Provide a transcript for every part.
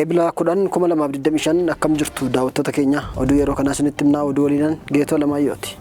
Eebla 10, 2025 akkam jirtu daawwattoota keenya oduu yeroo kanaa isinitti himnaa oduu waliinan Geetoo Alamaayyooti.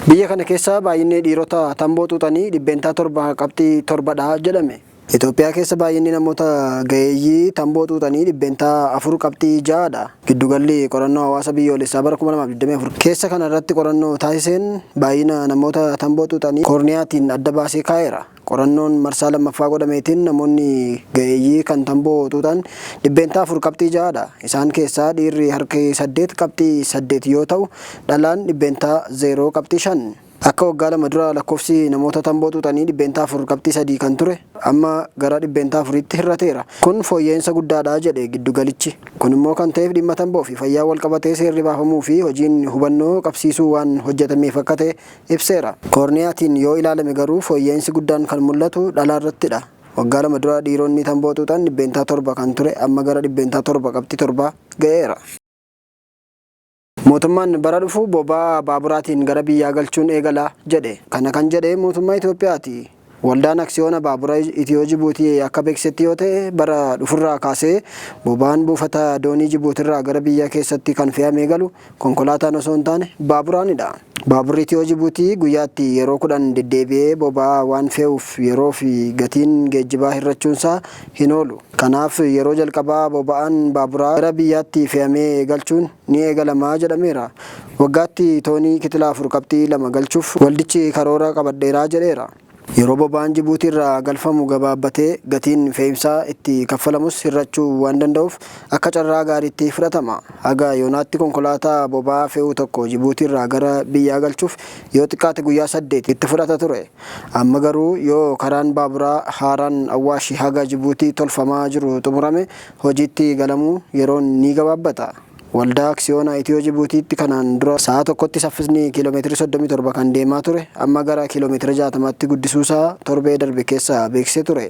Biyya kana keessa baay'inni dhiirota tamboo xuuxanii 7% qabxii torbadha jedhame. Itoophiyaa keessa baay'inni namoota ga'eeyyii tamboo xuuxanii 4% qabxii 6dha. Giddugalli qorannoo hawaasa biyyoolessaa bara 2024 keessa kana irratti qorannoo taasiseen baay'ina namoota tamboo xuuxanii koorniyaatiin adda baasee kaa'eera. Qorannoon marsaa lammaffaa godhameetiin namoonni ga'eeyyii kan tamboo xuuxan 4% qabxii 6dha. Isaan keessaa dhiirri harki 8 qabxii 8 yoo ta'u dhalaan 0% qabxii 5. Akka waggaa 2 dura lakkoofsi namoota tamboo xuuxanii 4% qabxii 3 kan ture amma gara 4%tti hir'ateera. Kun fooyya'insa guddaadha jedhe giddugalichi. Kun immoo kan ta'eef dhimma tamboo fi fayyaan walqabatee seerri baafamuu fi hojiin hubannoo qabsiisuu waan hojjetameef akka ta'e ibseera. Koorniyaatiin yoo ilaalame garuu fooyya'insi guddaan kan mul'atu dhalaarrattidha. Waggaa 2 dura dhiironni tamboo xuuxan 7% kan ture amma gara 7% qabxii 7 ga'eera. Mootummaan bara dhufu boba'aa baaburaatiin gara biyyaa galchuun eegala jedhe. Kana kan jedhe mootummaa Itoophiyaati. Waldaan Aksiyoona Baabura Itiyoo Jibuutii akka beeksisetti yoo ta'e bara dhufurraa kaasee boba'aan buufata doonii Jibuutirraa gara biyya keessatti kan fe'amee galu konkolaataan osoo hin taane baaburaanidha. Baaburri Itiyoo Jibuutii guyyaatti yeroo 10 deddeebi'ee boba'aa waan fe'uuf yeroo fi gatiin geejjibaa hir'achuunsaa hin oolu. Kanaaf yeroo jalqabaa boba'aan baaburaa gara biyyaatti fe'amee galchuun ni eegalama jedhameera. Waggaatti toonii kitila 4 qabxii 2 galchuuf waldichi karoora qabadheera jedheera. Yeroo boba'aan Jibuutiirraa galfamu gabaabbatee gatiin fe'imsaa itti kaffalamus hir'achuu waan danda'uuf akka carraa gaariitti fudhatama. Haga yoonaatti konkolaataa boba'aa fe'u tokko Jibuutiirraa gara biyyaa galchuuf yoo xiqqaate guyyaa 8 itti fudhata ture. Amma garuu yoo karaan baaburaa haaraan Awwaashi haga Jibuutii tolfamaa jiru xumurame hojiitti galamuu yeroon ni gabaabbata. Waldaa Aksiyoona Itiyoo Jibuutiitti kanaan dura sa'a tokkotti saffisni kiiloomeetira 37 kan deemaa ture amma gara kiiloomeetira 60tti guddisuusaa torbee darbe keessa beeksisee ture.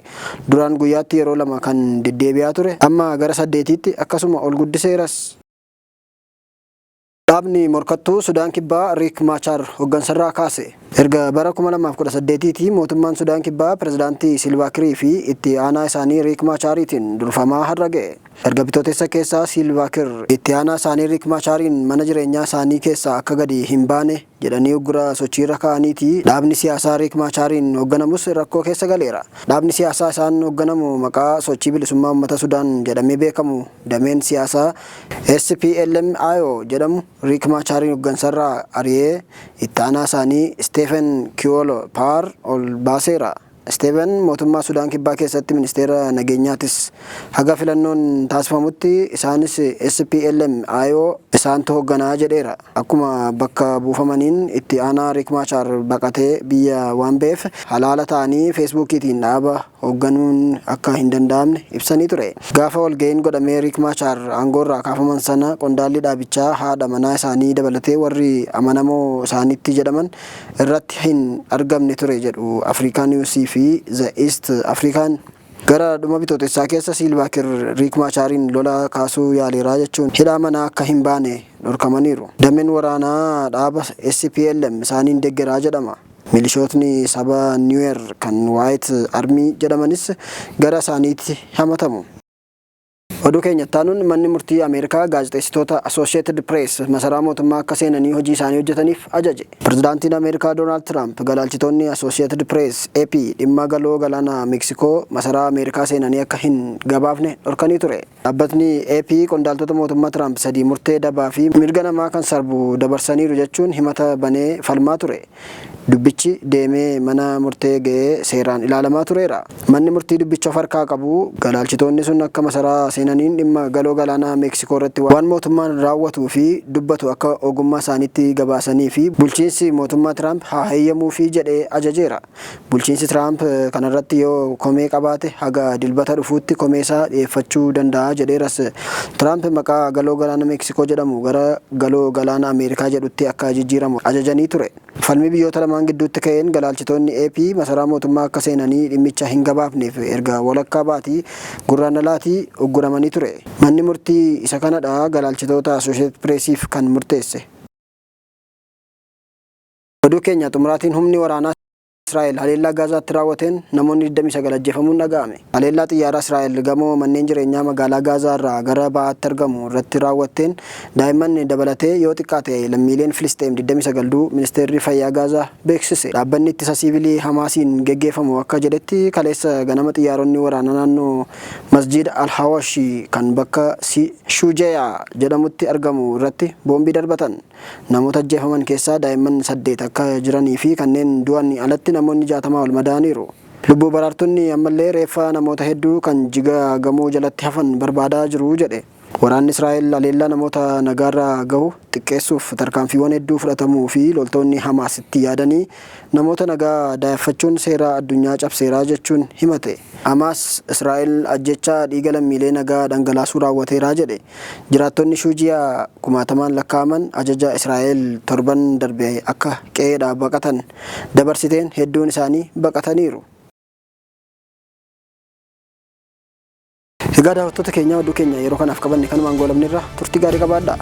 Duraan guyyaatti yeroo 2 kan deddeebi'aa ture amma gara saddeetiitti akkasuma ol guddiseeras. Dhaabni morkattuu Sudaan Kibbaa Riik Maachaar hoggansarraa kaase. Erga bara 2018tii mootummaan Sudaan Kibbaa pirezidaantii Silvaa Kirii fi itti aanaa isaanii Riik Maachaariitiin durfamaa har'a ga'e. Erga Bitootessa keessa Siilvaa Kir itti aanaa isaanii Riik Maachaariin mana jireenyaa isaanii keessaa akka gadi hin baane jedhanii uggura sochiirra kaa'aniitii dhaabni siyaasaa Riik Maachaariin hogganamus rakkoo keessa galeera. Dhaabni siyaasaa isaan hogganamu maqaa Sochii Bilisummaa Ummata Sudaan jedhamee beekamu dameen siyaasaa SPLM-IO jedhamu Riik Maachaariin hoggansarraa ari'ee itti aanaa isaanii Isteefen Kiwoolo Paar ol baaseera. Isteeven mootummaa Sudaan Kibbaa keessatti ministeera nageenyaatis. Haga filannoon taasifamutti isaanis SPLM-IO isaantu hogganaa jedheera. Akkuma bakka buufamaniin itti aanaa Riik Maachaar baqatee biyya waan ba'eef halaala ta'anii Feesbuukiitiin dhaaba hogganuun akka hin danda'amne ibsanii ture. Gaafa walga'iin godhamee Riik Maachaar aangoorraa kaafaman sana qondaalli dhaabichaa haadha manaa isaanii dabalatee warri amanamoo isaanitti jedhaman irratti hin argamne ture jedhu Africa News fi The East African. Gara dhuma Bitootessaa keessa Siilvaa Kir Riik Maachaariin lola kaasuu yaaleera jechuun hidhaa manaa akka hin baane dhorkamaniiru. Dameen waraanaa dhaaba SPLM isaaniin deggera jedhama. Milishootni saba Nuer kan White Army jedhamanis gara isaaniitti hamatamu. Oduu keenya itti aanuun manni murtii Ameerikaa gaazexeessitoota Associated Press masaraa mootummaa akka seenanii hojii isaanii hojjetaniif ajaje. Pirezidaantiin Ameerikaa Doonaald Tiraamp galaalchitoonni Associated Press, AP, dhimma galoo galaana Meeksikoo masaraa Ameerikaa seenanii akka hin gabaafne dhorkanii ture. Dhaabbatni AP qondaaltota mootummaa Tiraamp sadii murtee dabaa fi mirga namaa kan sarbu dabarsaniiru jechuun himata banee falmaa ture. Dubbichi deemee mana murtee ga'ee seeraan ilaalamaa tureera. Manni murtii dubbicha of harkaa qabu galaalchitoonni sun akka masaraa seenaniin dhimma galoo galaanaa Meeksikoo irratti waan mootummaan raawwatuu fi dubbatu akka ogummaa isaaniitti gabaasanii fi bulchiinsi mootummaa Tiraamp haa heeyyamuufii jedhee ajajeera. Bulchiinsi Tiraamp kanarratti yoo komee qabaate haga Dilbata dhufuutti komeesaa dhiyeeffachuu danda'a jedheeras. Tiraamp maqaa Galoo Galaana Meeksikoo jedhamu gara Galoo Galaana Ameerikaa jedhutti akka jijjiiramu ajajanii ture. Falmii biyyoota lamaan gidduutti ka'een galaalchitoonni AP masaraa mootummaa akka seenanii dhimmicha hin gabaafneef erga walakkaa baatii Gurraandhalaatii ugguramanii ture. Manni murtii isa kanadha galaalchitoota Associated Pressiif kan murteesse. Oduu keenya xumuraatiin humni waraanaa Israa'el haleellaa Gaazaatti raawwateen namoonni 29 ajjeefamuun dhaga'ame. Haleellaa xiyyaaraa Israa'el gamoo manneen jireenyaa magaalaa Gaazaa irraa gara bahaatti argamu irratti raawwatteen daa'imman dabalatee yoo xiqqaate lammiileen Filisxeem 29 du'uu Ministeerri Fayyaa Gaazaa beeksise. Dhaabbanni ittisa siivilii Hamaasiin geggeeffamu akka jedhetti kaleessa ganama xiyyaaronni waraanaa naannoo Masjiida Al-Hawash kan bakka Shujeyaa jedhamutti argamu irratti boombii darbatan. Namoota ajjeefaman keessaa daa'imman 8 akka jiranii fi kanneen du'an alatti namoonni 60 ol madaa'aniiru. Lubbuu baraartonni ammallee reeffa namoota hedduu kan jiga gamoo jalatti hafan barbaadaa jiru jedhe. Waraanni Israa'el haleellaa namoota nagaarra gahu xiqqeessuuf tarkaanfiiwwan hedduu fudhatamuu fi loltoonni Hamaas itti yaadanii namoota nagaa daayeffachuun seera addunyaa cabseera jechuun himate. Hamaas Israa'el ajjeechaa dhiiga lammiilee nagaa dhangalaasuu raawwateera jedhe. Jiraattonni Shuujiyaa kumaatamaan lakkaa'aman ajaja Israa'el torban darbe akka qe'eedhaa baqatan dabarsiteen hedduun isaanii baqataniiru. Egaa daawwattoota keenya, oduu keenya yeroo kanaaf qabanne kanumaan goolabneerra. Turtii gaarii qabaadhaa.